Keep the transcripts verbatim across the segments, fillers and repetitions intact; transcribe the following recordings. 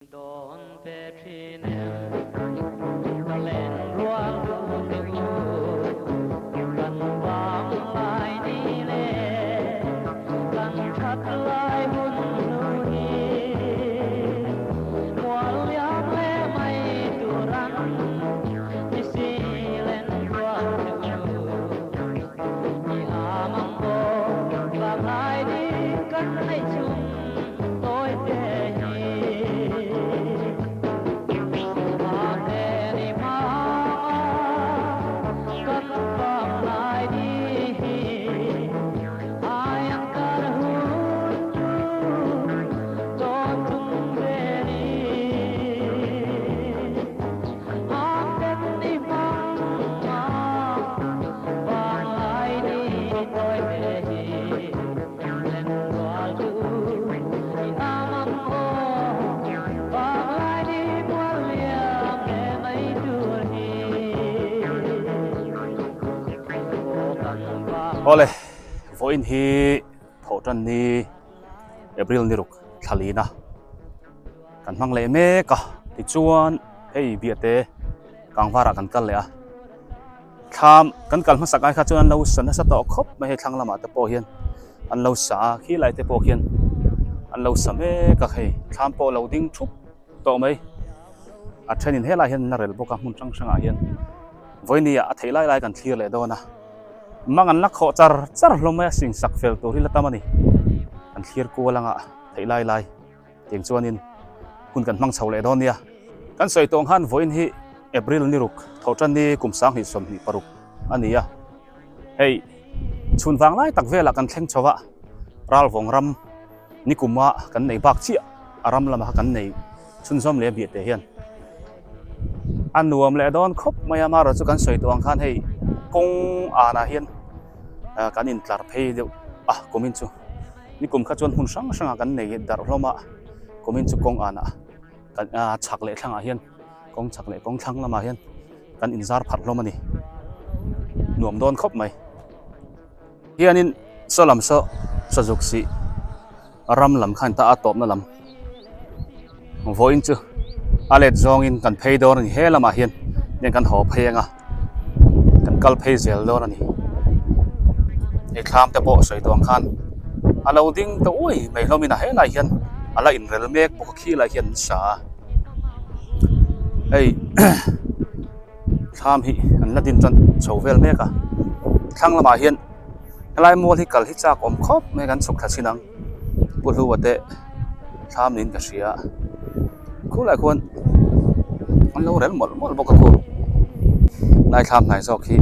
Don Petri nem, len rual du te u, kan bang lai ni le, kan chat lai hun nu hi, mual liam le mai turan, i si len rual te u. Awle, vawiin hi Thohtan ni, April ni ruk, thla lina. Kan hmang leh mek a, tichuan hei Biate kangvara kan kal leh a. Thlam kan kal hmasak ai kha chuan an lo sa nasa tawh khawp mai hei, thlang lamah te pawh hian an lo sa a, khi lai te pawh hian an lo sa mek a hei, thlam pawh lo ding thup tawh mai. A ṭhenin helai hian an la rel bawk a, hmun hrang hrangah hian. Vawinia a theih lai lai kan thlir leh dawn a. Mang an la khawh char char hlawm mai a, singsak fel tur hi la tam a ni. Kan thlir kual anga theih lai lai. Tiang chuanin hun kan hmang chho leh dawn nia. Kan sawi tawh ang khan vawiin hi April ni ruk, Thohtan ni kum sang hnih sawmhnih paruk a ni a. Hei, chhun vang lai tak velah kan thleng chho a, Ralvawng ram nikuma kan nei bak chiah, a ram lama kan nei chhunzawm leh a Biate hian. A nuam leh dawn khawp mai a, mahse chu kan sawi tawh ang khan hei kawng anah hian, a, kan intlar phei deuh a, kumin chu. Nikum kha chuan hmun hrang hrangah kan nei darh hlawm a, kumin chu kawng anah kan, a, chhak leh thlangah hian, kawng chhak leh kawng thlang lamah hian kan inzar pharh hlawm a ni. Nuam dawn khawp mai. Hianin saw lam saw, saw zuk si, ram lam khan ta a tawpna lam. Vawiin chu a let zawngin kan phei dawn a ni, he lamah hian, hian kan haw phei ang a, kan kal phei zel dawn a ni. Hei thlam te pawh sawi tawh ang khan a lo ding tawh uai mai hlawmin a, helai hian a la inrel mek bawk a, khi lai hian an sa a. Hei, thlam hi an la din tan chho vel mek a. Thlang lamah hian helai mual hi kal hi chak awm khawp mai, kan chhuk thla chin ang. Pu Hlua te thlam niin ka hria. Khu lai khuan an lo rel mawlh mawlh bawk a khu. Nai thlam hnai zawk hi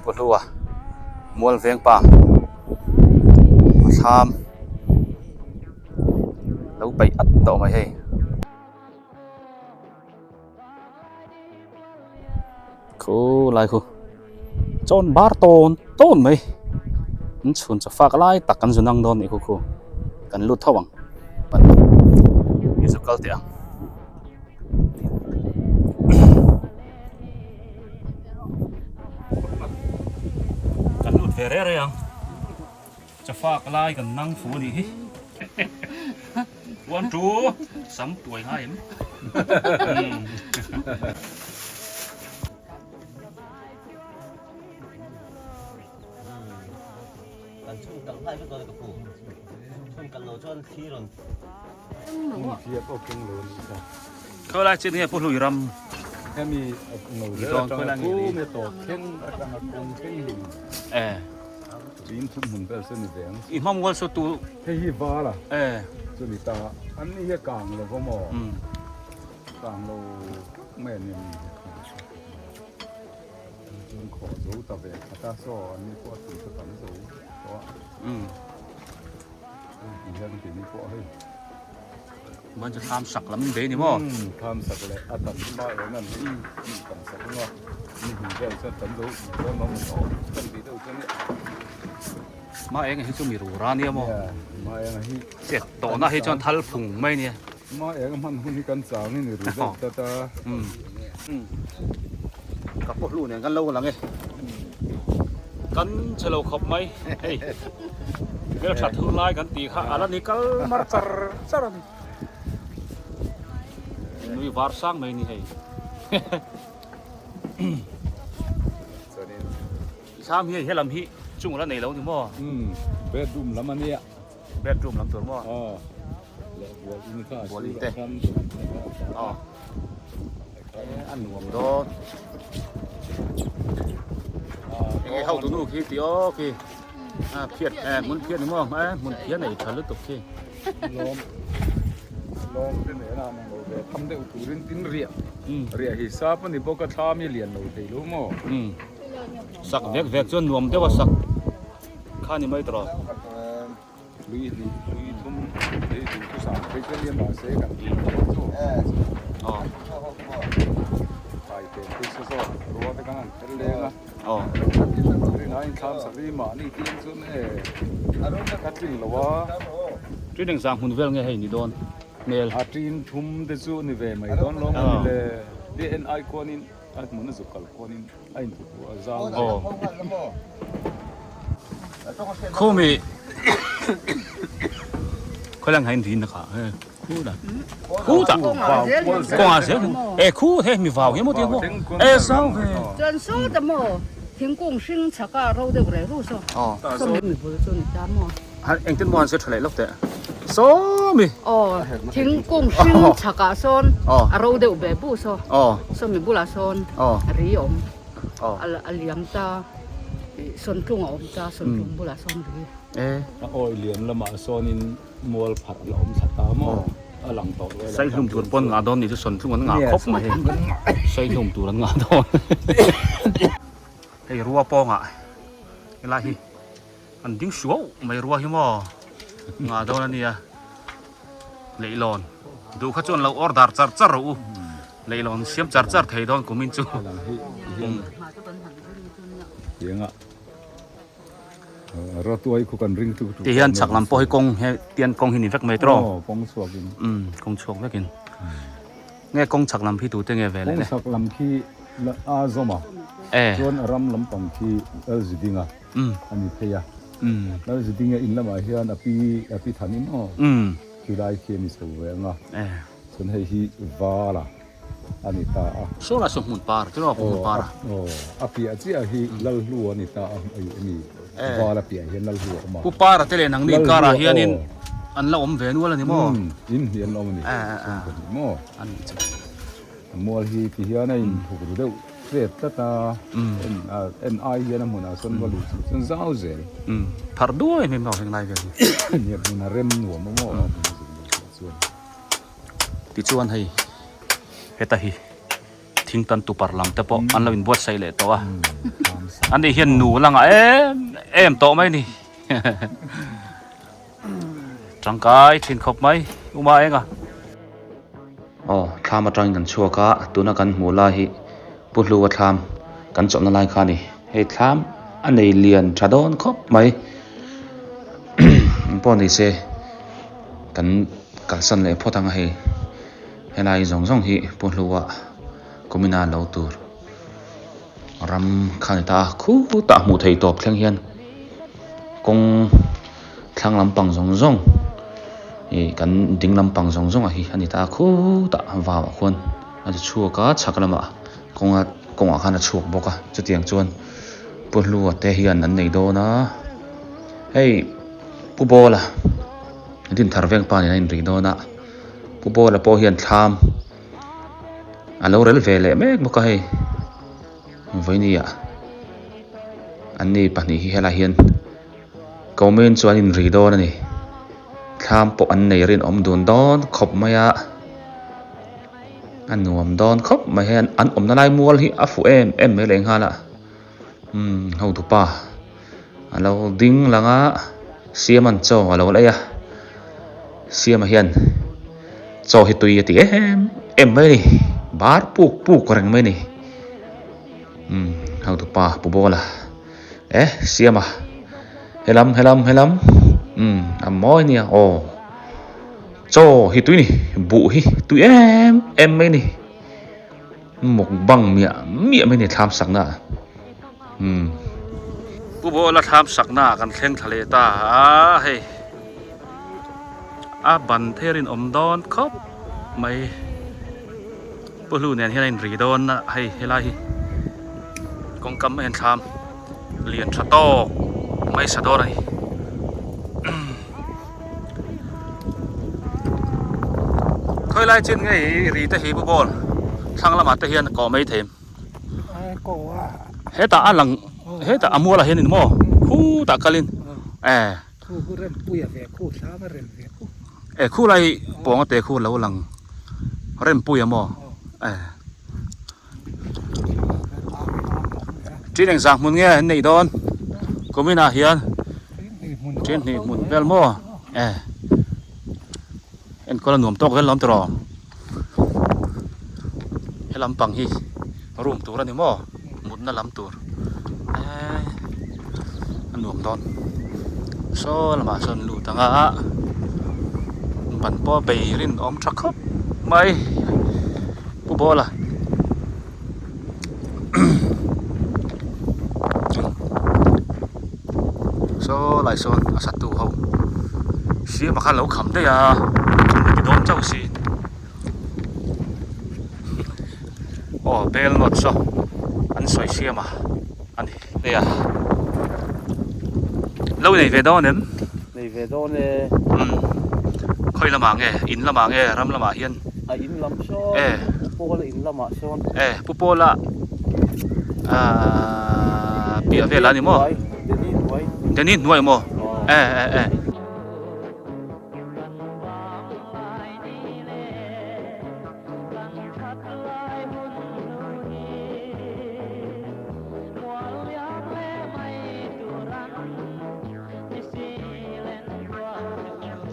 Pu Hlua, mual veng pa, thlam lo peih at tawh mai hei. Khu lai khu. Chawn bar tawn tawn mai. An chhun chafak lai tak kan zun ang dawn nih khu khu. Kan lut tho ang. I zu kal teh ang. Kan lut ve reng reng ang. Chafak lai kan nang fu a nih hi. One, two, sam tuai ngai em. Hmm. Kan chhun kal ngai vek dawn ka pu. Chhun kal lo chuan thlir rawn. Khawlai chin hi a Pu Hlui ram. Hemi a no zel aṭanga kung e tawk thleng aṭanga kung thleng hlum. E. Tin thum hmun vel se ni ve ang. I hmamual saw tu. Hei hi vala. E. Chu ni ta. An ni hi a kang lo va maw? Mm. Kang lo mai a ni. Chuan khaw zo ta ve khat a saw, an ni pawh a tui ka tam zo pawh a. Mm. Ti hian ti ni pawh hei. Hman chu thlam sak lam in bei ni maw? Mm, thlam sak leh a tam hma eng an ni, mm, tam sak anga. Ni hmun vel chuan tam zo, zo mawng tawh kan ti deuh chuan ni. Hma eng hi chu mi ru ra nia maw? Yeah, hma eng hi. Chet tawhna hi chuan thal phung mai nia. Hma eng hman hun hi kan chang in i ru deuh ta ta. Hmm. Hmm. Ka Pu Hlu nen kan lo lang e. Kan che lo khawp mai. Hei. Hmel ṭha thu lai kan ti kha. A la ni kal mar char char a ni. Nui var sang mai ni hei. Lham hi, hia lam hi, chung la nei lo ni maw. Hmm, bedroom lam a nia. Bedroom lam tur maw. Aw. Leh bual in kha. Bual in te. Aw. Eh, a nuam dawn. Aw, eh, hau tu nu khi ti aw khi. A, phiat, eh, hmun phiat ni maw, eh, hmun phiat nei tha lutuk khi. Lawm. Lawm te nei na, nang lo ve tham deuh turin tin riah. Hmm. Riah hi sa pa ni bawk a, thlam hi lian lo thei lo maw. Hmm. Sak vek vek chuan nuam deuh a sak. Kha ni mai tawh. Lui hnih, lui thum, lui thum thusam phei chuan ni a, mahse kan ti chu. Aw. Fai te te saw saw, ruate kan han tel leng a. Aw. Rin a in thlam sak ri mah ni tih chuan e. Ka tlin lo a. Rin eng zang hun vel nge hei ni dawn. Mel. A ṭin thum te chu ni ve mai dawn lawm a ni le. Aw. Ti en ai kuanin, a hmun a zuk kal kuanin. Aw. Khumi. Khawlang hain rin na ka. Khu ta. Khu ta. Kawng a se. E, khu he mi vau he maw ti khu. E, sau he. Chuan saw ta maw. Thingkung hring chhaka ro deuh reh ru saw. Aw. Saw mi mi bul chu ni ta maw. Ha, engtin maw an se tha leh lawk teh. Saw mi. Aw, thingkung hring chhakah sawn a ro deuh beh bu saw. Aw. Saw mi bulah sawn ri awm. Aw. A, a liam ta, sawn tlung a awm ta, sawn tlung bulah sawn ri. E. A awi liam lamah sawnin mual phat la awm thla ta maw. Aw. A lang tawh. Sai hlum tur pawn ngah dawn ni chu, sawn tlung an ngah khawp mai. Sai hlum tur an ngah dawn. Hei rua pawngah. Helai hi. An ding suau mai rua hi maw. Ngah dawn a nia. Leilawn. Duh kha chuan lo order char char rawh u. Leilawn siam char char thei dawn kumin chu. Alang hi, hi hian. Hmm. Hianga. Rawtuai khu kan ring tuk tuk. Ti hian chhak lam pawh hi kawng he, tian kawng hi ni vek mai tawh. Aw, kawng chhuakin. Hmm, kawng chhuak vekin. Hmm. Nge kawng chhak lam hi tute nge ve le le? Kawng chhak lam khi la, a zawm a. E. Chuan a ram lampang khi Lalzidinga a ni phei a. Mm. Lalzidinga in lamah hian a pi, a pi tha ni maw? Mm. Khilai khi a ni chho ve ang a. E. Chuan hei hi Vala a ni ta a. Saw la saw hmun par, ti lo hmun par a. Aw, a piah chiah hi Lalhlu a ni ta a, a ni. E. Vala piah hian Lalhlu a awm a. Pu Para te leh nangni inkara hianin an la awm ve nual a ni maw? Mm, in hi an la awm a ni. A, a, a. Saw ni maw? A ni chu. A mual hi ti hian a inthuk ru deuh tret tlat a. Mm. En, a, en ai hian a hmunah sawn va lut chuan zau zel. Mm. Phar duai mai maw heng lai vel hi. Ni hmun a rem nuam a maw? Mm. Chuan. Tichuan hei, heta hi. Thingtan tupar lam te pawh an lo inbuatsaih leh tawh a. Mm, an ni hian nu la ngah em em tawh mai ni. Tangkai ṭhin khawp mai, um a eng a. Aw, thlam aṭangin kan chhuak a, tuna kan hmuh lai hi Pu Hlua thlam kan chawlhna lai kha a ni. Hei thlam a nei lian ṭha dawn khawp mai. Pawh ni se, kan kalsan leh phawt ang a hei. Helai zawng zawng hi Pu Hlua kumina lo tur ram kha a ni ta a, khutah hmuh theih tawp thleng hian kawng thlang lampang zawng zawng, ih, kan ding lampang zawng zawng a hi a ni ta a, khutah vau ah khuan a ti chhuak a, chhak lamah kawng a, kawngah khan a chhuak bawk a, chutiang chuan Pu Hlua te hian an nei dawn a, hei, Pu Bawla, Dinthar veng pa nen a inri dawn a, Pu Bawla pawh hian thlam a lo rel ve leh mek bawk a hei. Vawiinah an ni pahnih hi helai hian comment chuan inri dawn a ni. Thlam pawh an nei rinawm dun dawn khawp mai a. A nuam dawn khawp mai, hei an, an awmna lai mual hi a fuh em em mai leh nghal a. Hmm, hotupa a lo ding lang a, Siaman chaw a lo la a. Siama hian chaw hi tui a ti em em mai ni, bar puk puk reng mai ni. Hmm, hotupa Pu Bawla. Eh, Siama. Helam, helam, helam. Hmm, a mawi nia. Aw. Chaw hi tui ni, buh hi tui em em mai ni. Mukbang miah miah mai ni thlam sakna. Hmm. Pu Bawla thlam sakna kan thleng thla leh ta a hei. A ban thei rinawm dawn khawp mai. Pu Hlu nen hian a inri dawn a, hei, helai hi. Kawng kam mai hian thlam lian ṭha tawk mai sa dawn a ni. Khawi lai chin nge i ri te hi Pu Bawl? Thlang lamah te hian kawh mai thei em? Ai, kawh a. Hetah a lang, hetah a mual ah hian a ni maw? Khutah kalin. E. Khu, khu rempui a ve, khu thlam a rem ve, khu. E, khu lai pawng a te khu lo lang. Rempui a maw? E. Ṭin engzah hmun nge nei dawn? Kumin a hian ṭin hnih hmun vel maw? E. Enkawl a nuam tawk vel lawm tiraw. He lampang hi room tur a ni maw? Mutna lam tur. E, a nuam dawn. Saw lamah sawn lut ang a. Ban pawh bei rinawm ṭha khawp mai. Pu Bawla. Saw lai sawn a satu ho. Siam a kha lo kham daih a. Ti dawn chauh si. Aw, bel nawt saw. An sawi siam a. A ni. Nei a. Lo nei ve dawn em? Nei ve dawn e. Hmm. Khawi lamah nge, in lamah nge, ram lamah hian? A in lam sawn. E. Pu Pawla in lamah sawn. E, Pu Pawla, a, piah vel a ni maw? Deni hnuai. Deni hnuai. Deni hnuai maw? Aw. E, e, e.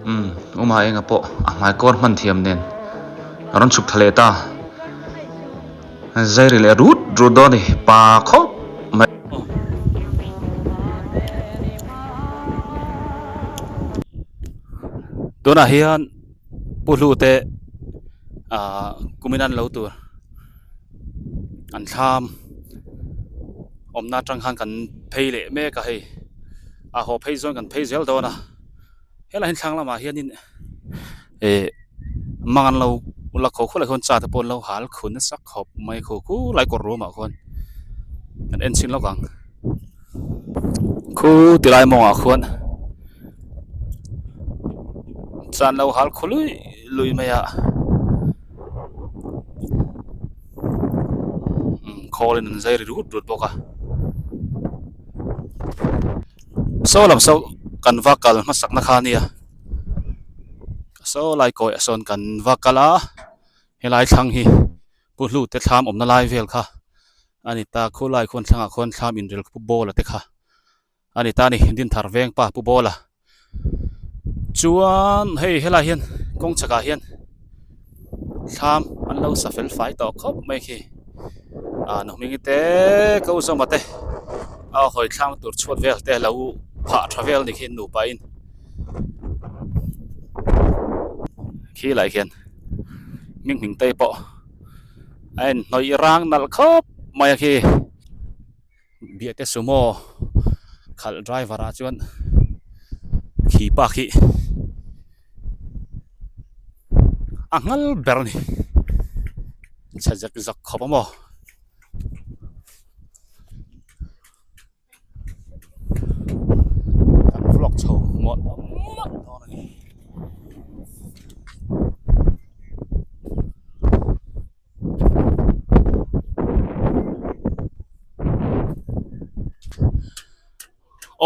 Um, um a, enga pawh a hmai kawr hman thiam nen a rawn chhuk thla leh ta. Zai ri leh rut rut dawn a ni, pa khawp mai. Tunah hian Pu Hlu te, a, kumin an lo tur, an thlam awmna aṭang khan kan phei leh mek a hei. A, haw phei zawn kan phei zel dawn a. Helai hian thlang lamah hianin, e, mang an lo la kho khulai khawn, chate pawh an lo hal khun a sak khawp mai khu, khulai kawr room ah khuan. Kan en chhin lawk ang. Khu tilai mawngah khuan chan lo hal khu lui lui mai a. Um, khawlin an zai ri rut rut bawk a. Saw lam saw kan va kal hmasakna kha a nia. Saw lai kawih ah sawn kan va kal a. Helai thlang hi Pu Hlu te thlam awmna lai vel kha a ni ta, khulai khuan thlangah khuan thlam inril Pu Bawla te kha a ni ta a ni, Dinthar Veng pa Pu Bawla. Chuan hei, helai hian kawng chhakah hian thlam an lo sa fel fai tawh khawp mai khi. A, Nuhmingi te, Kozawma te, a, hawi thlang tur chhuat vel te lo phah ṭha vel ni khi nupa in. Khi lai khian Hminghming te pawh a inhnawih rang nalh khawp mai a khi. Biate sumo khalh driver-a chuan khi pak hi a nghal ber a ni. Chhe zek zak khawp a maw. Kan vlog chho mawt mawt dawn a ni.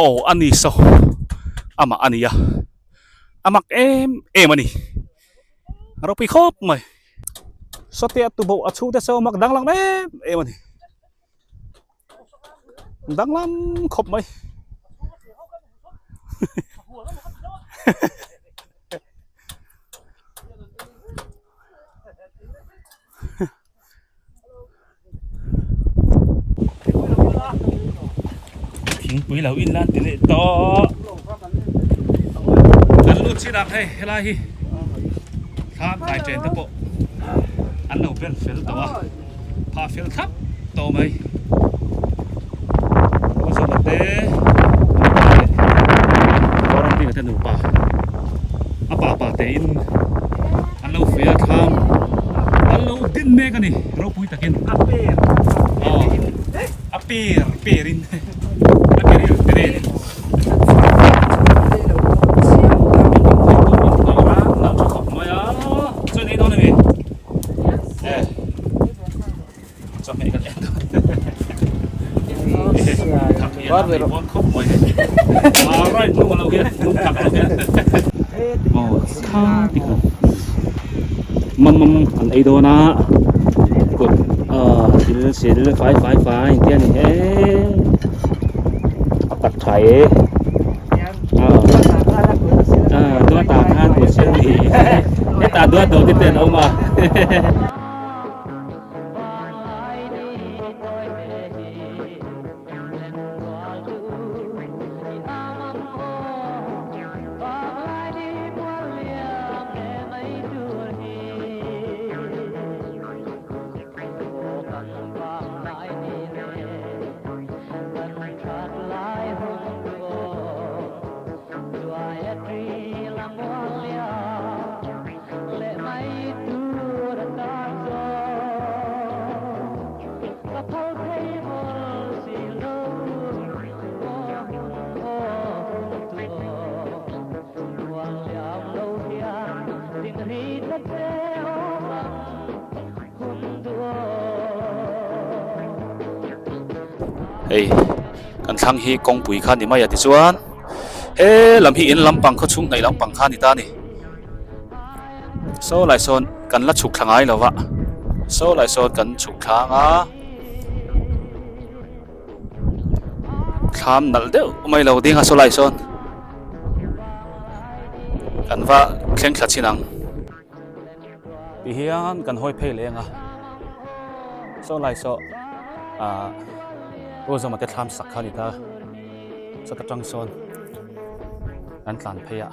Aw, a ni saw. Amah a ni a. A mak em em a ni. Ropui khawp mai. Sawte a tuboh a chhute saw a mak danglam em em a ni. Danglam khawp mai. Thingpui lo inla an ti leh tawh. Kan lut chin ang hei, helai hi. Thlam kai chen te pawh an lo bel fel tawh a. Pha fel thlap tawh mai. Kozawma te, Kozawma te nupa, a papa te in an lo fe a, thlam an lo din mek Ka ni, ropui takin. A per. O. A per, perin. A perin, perin. Alright, nu ma lo ke, nu ma lo ke. O, ka ti ka. Mam, mam, an ei dona. Kut, a, sil, sil, fai, fai, fai, tia ni he. A pat thai. A. A, dua ta ha, dua sia ni. E ta dua, dua ti te no ma. Hei, kan thlang hi Kawngpui kha ni mai a, tichuan he lam hi in lampang, khaw chhung hnai lampang kha ni ta ni. Saw lai sawn kan la chhuk thla ngai lo va. Saw lai sawn kan chhuk thla ang a. Thlam nal deuh mai lo ding a saw lai sawn. Kan va thleng thla chin ang. Ti hian kan hawi phei leh ang a. Saw lai saw, a, Pu Zawma te thlam sak kha ni ta. Sawt atang sawn kan tlan phei a.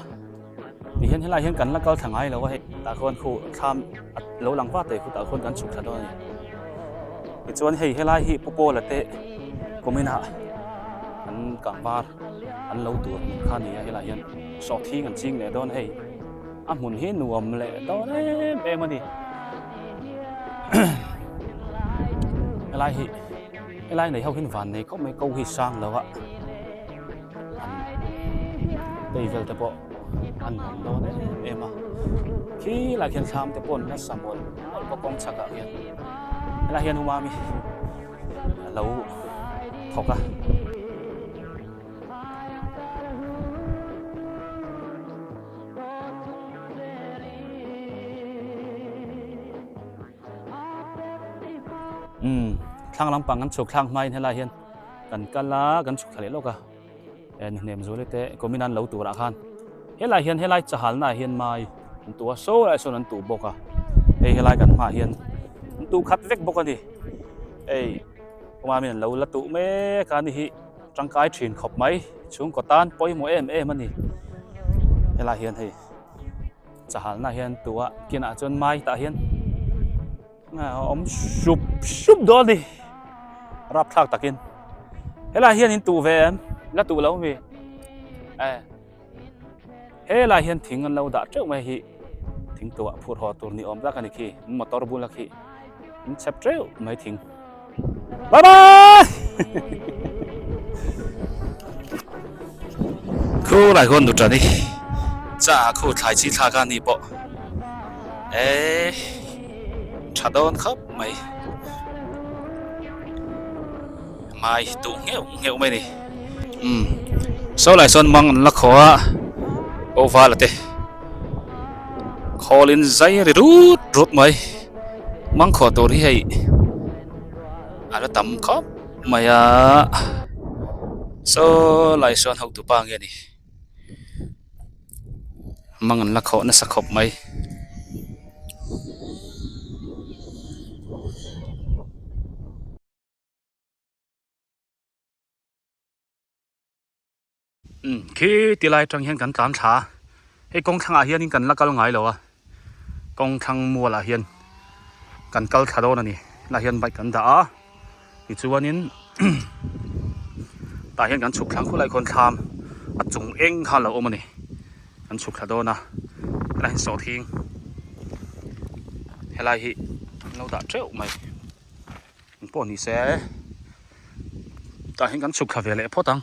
Ti hian helai hian kan la kal thla ngai lo a, hei tah khuan khu thlam a lo lang vak teh khu tah khuan kan chhuk thla dawn a ni. Tichuan hei, helai hi Pu Paula te kumin a an kangvar an lo tur kha ni a, helai hian sawhthing an ching leh dawn hei. A hmun hi nuam leh dawn em em a ni. Helai hi, helai nei ho hian vannei khawp mai, ko hi sang lo a. An tei vel te pawh an nuam dawn em em a. Khi lai khian thlam te pawh nasa mawl mawl bawk kawng chhak ah hian. Helai hian Umami a lo thawk a. Um, thlang lampang kan chhuk thlang hmain helai hian kan kal a, kan chhuk thla leh lawk a. E, nuhnem Zuali te kumin an lo tur ah khan. Helai hian, helai chahalna hian mai an tu a, saw lai sawn an tu bawk a. Hei, helai kan hma hian an tu khat vek bawk a ni. Hei, Umamin an lo la tu mek a ni hi. Tangkai ṭhin khawp mai, chhungkaw tan pawimawh em em a ni. Helai hian hei, chahalna hian tu a, kinah chuan mai tah hian, a, awm sup sup dawn a ni. Rapthlak takin. Helai hian in tu ve em? La tu lo mi? E. Helai hian thing an lo dah teuh mai hi, thing tu a phur haw tur ni awm tak a ni khi, motor bula khi, in chhep teuh mai thing. Bye bye! Khu lai khuan nu ṭan ni, cha khu thlai chi thla ka ni pawh. E, ṭha dawn khawp mai. Mai tu ngheuh ngheuh mai ni. Um. Saw lai sawn mang an la khawh a. Oval a te. Khawl in zai ri rut rut mai. Mang khawh tur hi hei. A la tam khawp mai a. Saw lai sawn hotupa nge ni. Mang an la khawh nasa khawp mai. Um, khi ti lai aṭang hian kan tlan thla. Hei kawng thlangah hian in kan la kal ngai lo a. Kawng thlang mualah hian kan kal thla dawn a ni. Lah hian bike kan dah a. Tichuanin, tah hian kan chhuk thlang khulai khawn thlam a chung eng khan lo awm a ni. Kan chhuk thla dawn a. Helai hian sawhthing. Helai hi Nau ta treo mai. Pō ni se. Ta hin kan suk kha vele pō tang.